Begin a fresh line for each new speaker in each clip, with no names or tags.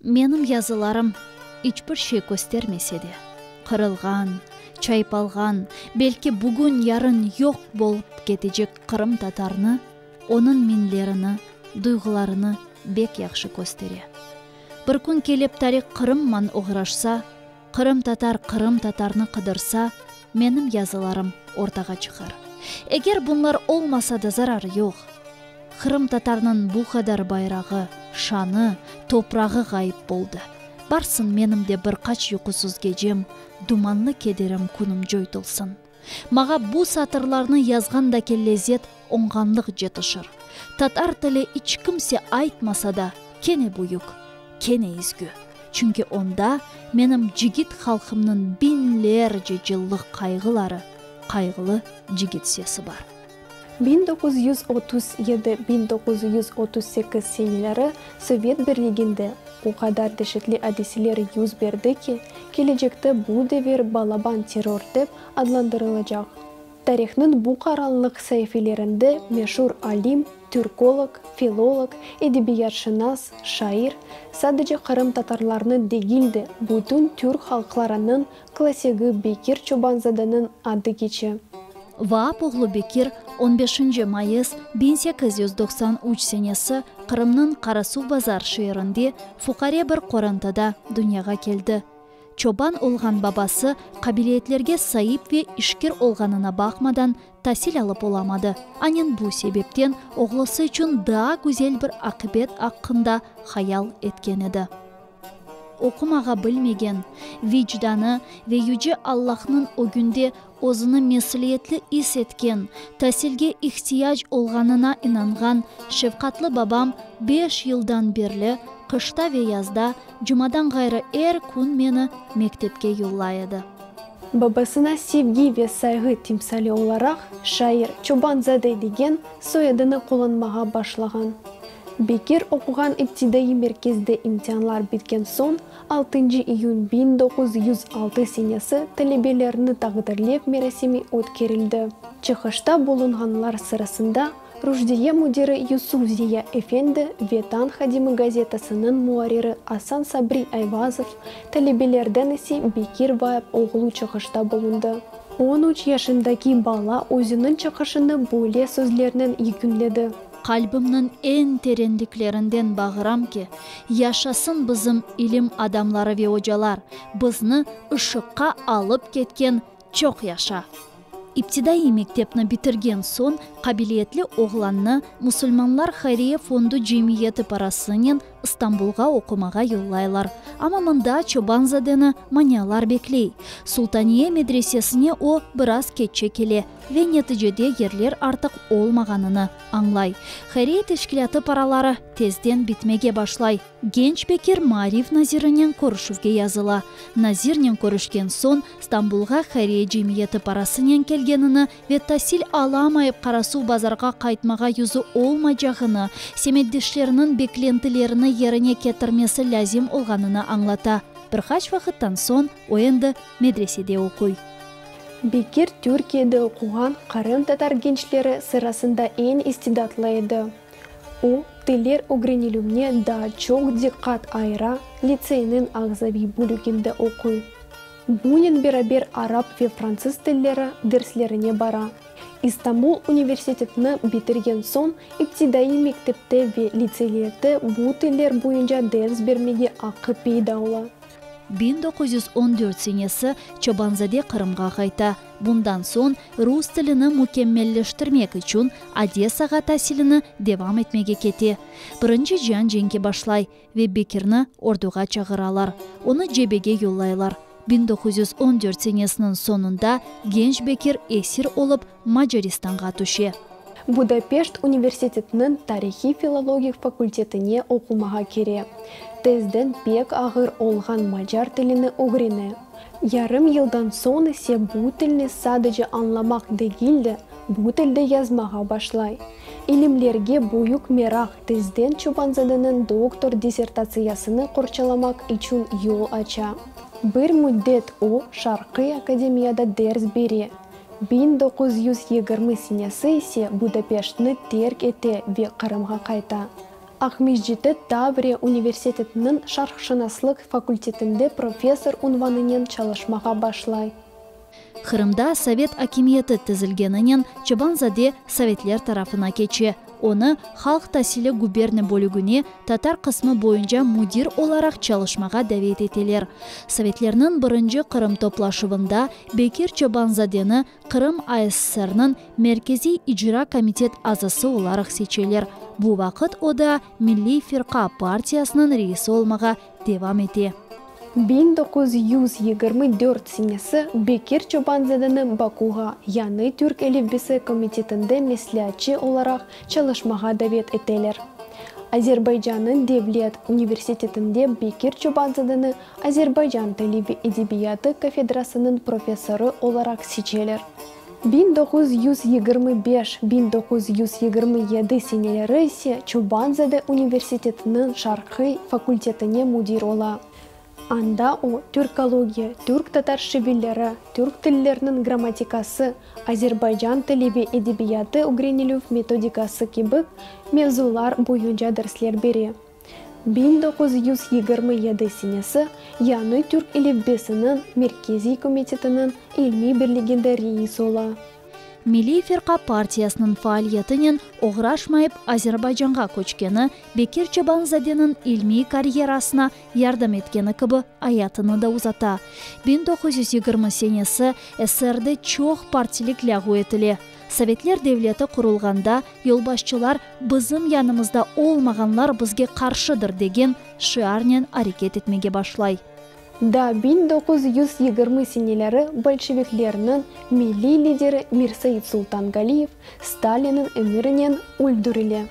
Menim yazılarım iç bir şey köstermese de, qırılğan, çaypalğan, belki bugün-yarın yoq bolıp ketecek qırımtatarnı, onıñ minlerini, duyğularını bek yahşı köstere. Bir kün kelip tarih Qırımman oğraşsa, qırımtatar qırımtatarnı qıdırsa, menim yazılarım ortağa çıqar. Eger bunlar olmasa da zararı yoq. Qırımtatarnıñ bu qadar bayrağı, şanı, toprağı ğayıp boldı. Barsın menim de bir qaç yuqusız gecem, dumanlı kederim künüm coytulsın. Mağa bu satırlarnı yazğandaki lezet oñğanlıq cetişir. Tatar tili iç kimse aytmasa da, kene büyük, kene izgü. Çünki onda menim cigit halqımnıñ biñlerce cıllıq qayğıları, qayğılı cigit sesi bar.
1937, 1938 seneleri Sovet Birliginde o qadar deşetli adiseler yüz berdi ki, kelecekte bu devir balaban terror dep adlandırılacaq. Tarihnıñ bu qaranlıq saifelerinde meşur alim, türkolog, filolog, edebiyatşınas, şair, sadece qırımtatarlarnı degil de, bütün türk halqlarınıñ klassigi Bekir Çobanzadanıñ adı keçe.
Vaap oğlu Bekir on beşinci mayıs 1893 senesi Qırımnıñ Qarasuvbazar şeerinde fuqare bir qorantada dünyağa keldi. Çoban olğan babası qabiliyetlerge saip ve işkir olğanına baqmadan tasil alıp olamadı. Anen bu sebepten oğlusı içün daa güzel bir aqibet aqqında hayal etken edi. Oqumağa bilmegen, vicdanı ve Yüce Allahnıñ ögünde özüni mesüliyetli is etken, tasilge ihtiyac olğanına inanğan şefqatlı babam beş yıldan berli qışta ve yazda, cumadan ğayrı er kün meni mektepke yollay edi.
Babasına sevgi ve sayğı timsali olaraq şair Çoban-zade degen soyadını qullanmağa başlağan. Bekir oquğan iptidaiy merkezde imtianlar bitken soñ, altıncı iyün 1906 senesi talebelerni taqdirlev merasimi ötkerildi. Çıqışta bulunğanlar sırasında Ruşdiye müdiri Yusuf Ziya efendi, Vetan hadimi gazetasınıñ muarriri Asan Sabri Ayvazov, talebelerden ise Bekir Vaap oğlu çıqışta bulundı. On üç yaşındaki bala özüniñ çıqışını böyle sözlernen yekünledi.
Qalbimniñ eñ terenliklerinden bağıram ki, yaşasın bizim ilim adamları ve ocalar, bizni ışıqqa alıp ketken çoq yaşa! İptidaiy mektepni bitirgen soñ, qabiliyetli oğlannı Musulmanlar hayriye fondu cemiyeti parasınen İstanbulğa oqumağa yollaylar. Amma mında Çoban-zadeni manialar bekley. Sultaniye medresesine o, biraz keççe kele ve neticede yerler artıq olmağanını añlay. Hayriye teşkilâtı paraları tezden bitmege başlay. Genç Bekir maarif nazirinen körüşüvge yazıla. Nazirnen körüşken soñ, Stambulğa hayriye cemiyeti parasınen kelgenini ve tasil alamayıp Qarasuvbazarğa qaytmağa yüzü olmaycağını, semetdeşleriniñ beklentilerini yerine ketirmesi lâzim olğanını añlata. Bir qaç vaqıttan soñ o endi medresede oquy.
Bekir Türkiyede oquğan qırımtatar gençleri sırasında eñ istidatlı edi. O, tiller ögrenilüvine daa çoq diqqat ayıra, litseyniñ ağzaviy bölüginde oquy. Bunen beraber arap ve fransız tilleri derslerine bara. İstanbul universitetini bitirgen soñ iptidaiy mektepte ve litseylerde bu tiller boyunca ders bermege aqqı peyda ola.
1914 senesi Çoban-zade Qırımğa qayta. Bundan soñ rus tilini mükemmelleştirmek içün Odessağa tasilini devam etmege kete. Birinci cian cenki başlay ve Bekirni orduğa çağıralar. Onı cebege yollaylar. 1914 senesiniñ soñunda genç Bekir esir olıp Macaristanğa tüşe.
Budapeşt universitetiniñ tarihiy-filologik fakultetine oqumağa kire. Tezden pek ağır olğan macar tilini ögrene. Yarım yıldan soñ ise bu tilni sadece añlamaq degil de, bu tilde yazmağa başlay. İlimlerge büyük meraq tezden Çobanzadeniñ doktor dissertatsiyasını qorçalamaq içün yol aça. Bir müddet o, Şarqiy akademiyada ders bere. 1920 senesi ise Budapeştni terk ete ve Qırımğa qayta. Aqmescitte Tavriya universitetiniñ şarqşınaslıq fakultetinde professor unvanınen çalışmağa başlay.
Qırımda sovet akimiyeti tizilgeninen Çoban-zade sovetler tarafına keçe. Onı Halq tasili guberni bölügine tatar qısmı boyunca müdir olaraq çalışmağa davet eteler. Sovetlerniñ birinci Qırım toplaşuvında Bekir Çoban-zadeni Qırım ASSRniñ Merkeziy İcra Komitet azası olaraq seçeler. Bu vaqıt o daa Milliy Firqa partiyasınıñ reisi olmağa devam ete.
1924 senesi Bekir Çoban-zadeni Bakuğa Yañı türk elifbesi komitetinde mesleatçı olaraq çalışmağa davet eteler. Azerbaycannıñ devlet universitetinde Bekir Çoban-zadeni Azerbaycan tili ve edebiyatı kafedrasınıñ professorı olaraq seçeler. 1925, 1927 seneleri ise Çoban-zade universitetiniñ Şarqiy fakultetine müdir ola. Anda o, türkologiya, türk-tatar şiveleri, türk tilleriniñ grammatikası, azerbaycan tili ve edebiyatı ögrenilüv metodikası kibi mevzular boyunca dersler bere. 1927 senesi Yañı türk elifbesiniñ Merkeziy komitetiniñ ilmiy birliginde reis ola.
Milliy Firqa partiyasınıñ faaliyetinen oğraşmayıp Azerbaycanğa köçkeni Bekir Çoban-zadeniñ ilmiy karyerasına yardım etkeni kibi ayatını da uzata. 1920 senesi SSRde çoq partilik lâğu etile. Sovetler devleti qurulğanda yolbaşçılar Bizim yanımızda olmağanlar bizge qarşıdır degen şiarnen areket etmege başlay.
Daa 1920 seneleri bolşeviklerniñ milliy lideri Mirseit Sultangaliyev Stalinniñ emirinen öldürile.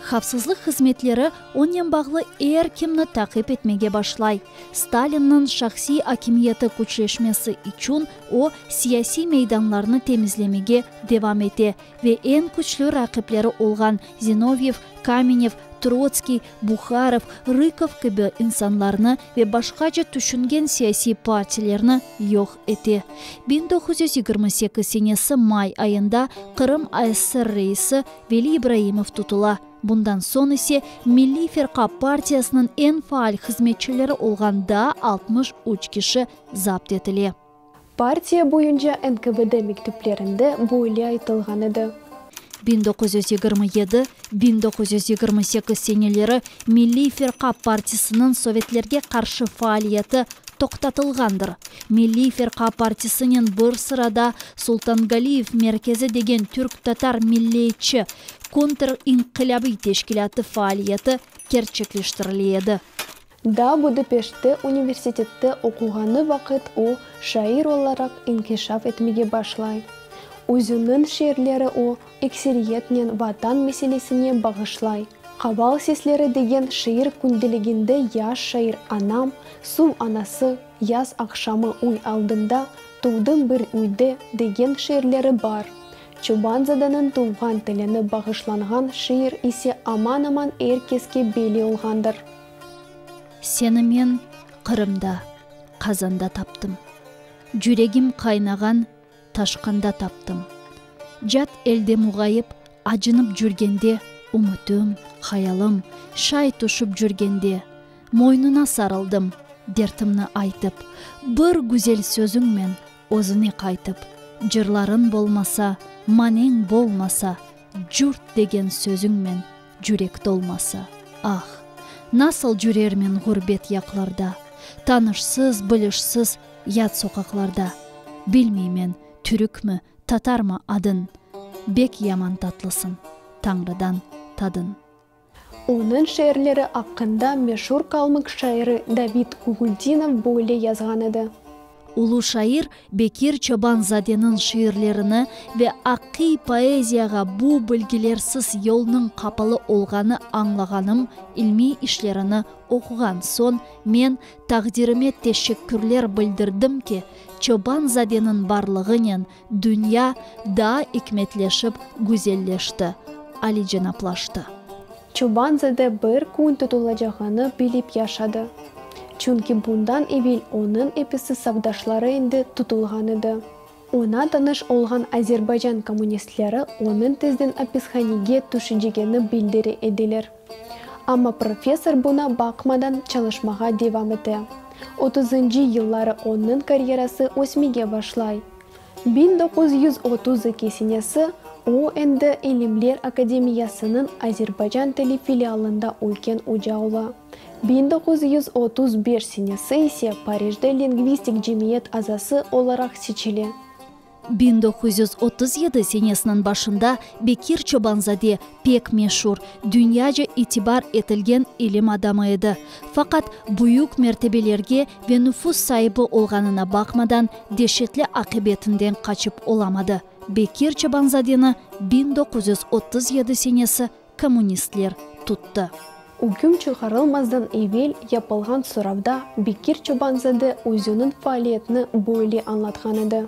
Havfsızlıq hızmetleri onen bağlı er kimni taqip etmege başlay. Stalinniñ şahsiy akimiyeti küçleşmesi içün o, siyasiy meydanlarnı temizlemege devam ete ve eñ küçlü raqipleri olğan Zinovyev, Kamenev, Trotskiy, Buharov, Rıkov kibi insanlarnı ve başqaca tüşüngen siyasiy partilerni yoq ete. 1928 senesi may ayında Qırım ASSR reisi Veli İbraimov tutula, bundan soñ ise Milliy Firqa partiyasınıñ eñ faal hızmetçileri olğan daa 63 kişi zapt etile.
Partiya boyunca NKVD mektüplerinde böyle aytılğan edi.
1927, 1928 seneleri Milliy Firqa partisiniñ sovetlerge qarşı faaliyeti toqtatılğandır. Milliy Firqa partisinen bir sırada Sultangaliyev merkezi degen türk-tatar milliyetçi kontrinqilâbiy teşkilâtı faaliyeti kerçekleştirile edi.
Daa Budapeştte universitette oquğanı vaqıt o, şair olaraq inkişaf etmege başlay. Özüniñ şiirleri o, ekseriyetnen Vatan meselesine bağışlay. Qaval sesleri degen şiir kündeliginde yaş şair Anam, Suv anası, Yaz aqşamı uy aldında, Tuvdım bir üyde degen şiirleri bar. Çoban-zadanıñ tuvğan tilini bağışlanğan şiir ise aman-aman er keske belli olğandır.
Seni men Qırımda, Qazanda taptım. Cüregim qaynağan taşqanda taptım. Cat elde muğayıp, acınıp cürgende, Ümütim, hayalım şay tüşüp cürgende, Moynuna sarıldım, dertimni aytıp, Bir güzel sözüñmen özüne qaytıp, Cırlarıñ bolmasa, maneñ bolmasa, Curt degen sözüñmen cürek tolmasa, Ah, nasıl cürermen ğurbet yaqlarda, Tanışsız, bilişsiz yat soqaqlarda? Bilmeymen, türükmi, tatarmı adıñ, Bek yaman tatlısıñ, Tañrıdan tadın.
Onıñ şiirleri aqqında meşur kalmık şairi David Kuguldinov böyle yazğan edi.
Ulu şair Bekir Çoban-zadeniñ şiirlerini ve aqiy poeziyağa bu bilgilersiz yolnıñ qapalı olğanı añlağanım ilmiy işlerini oquğan soñ men taqdirime teşekkürler bildirdim ki, Çoban-zadeniñ barlığınen dünya daa ikmetleşip güzelleşti, alicenaplaştı.
Çoban-zade bir kün tutulacağını bilip yaşadı. Çünki bundan evel onıñ episi safdaşları endi tutulğan edi. Oña tanış olğan Azerbaycan kommunistleri onıñ tezden apishanege tüşecegeni bildire ediler. Amma professor buña baqmadan çalışmağa devam ete. Otuzıncı yılları onıñ karyerası ösmege başlay. 1932 senesi o endi İlimler Akademiyasınıñ Azerbaycan tili filialında üyken oca ola. 1935 senesi ise Parijde lingvistik cemiyet azası olaraq seçile.
1937 senesiniñ başında Bekir Çoban-zade pek meşur, dünyaca itibar etilgen ilim adamı edi. Faqat büyük mertebelerge ve nufuz saibi olğanına baqmadan, deşetli aqibetinden qaçıp olamadı. Bekir Çoban-zadeni 1937 senesi kommunistler tuttı.
Üküm çıqarılmazdan evel yapılğan soravda Bekir Çoban-zade özüniñ faaliyetini böyle añlatqan edi.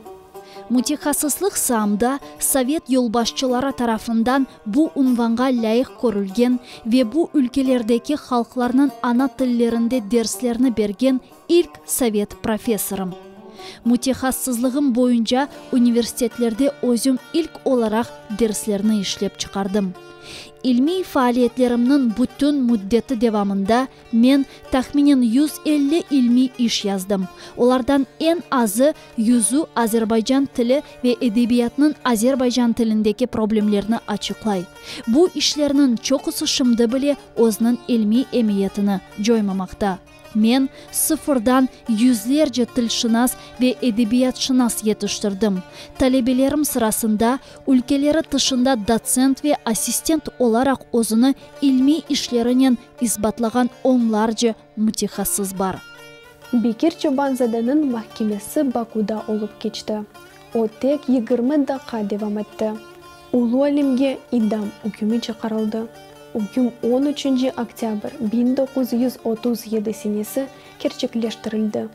Mütehassıslıq saamda sovet yolbaşçıları tarafından bu unvanğa lâyıq körülgen ve bu ülkelerdeki halqlarnıñ ana tillerinde derslerni bergen ilk sovet professorım. Mütehassıslığım boyunca universitetlerde özüm ilk olaraq derslerni işlep çıqardım. İlmiy faaliyetlerimniñ bütün müddeti devamında men tahminen 150 ilmiy iş yazdım. Olardan eñ azı yüzü azerbaycan tili ve edebiyatınıñ azerbaycan tilindeki problemlerini açıqlay. Bu işlerniñ çoqusı şimdi bile özüniñ ilmiy emiyetini coymamaqta. Men sıfırdan yüzlerce tilşınas ve edebiyatşınas yetiştirdim. Talebelerim sırasında ülkeleri tışında dotsent ve assistent olaraq özüni ilmiy işlerinen isbatlağan onlarca mütehassıs bar.
Bekir Çoban-zadeniñ mahkemesi Bakuda olıp keçti. O tek 20 daqqa devam etti. Ulu alimge idam ükümi çıqarıldı. Üküm on üçünci oktâbr 1937 senesi kerçekleştirildi.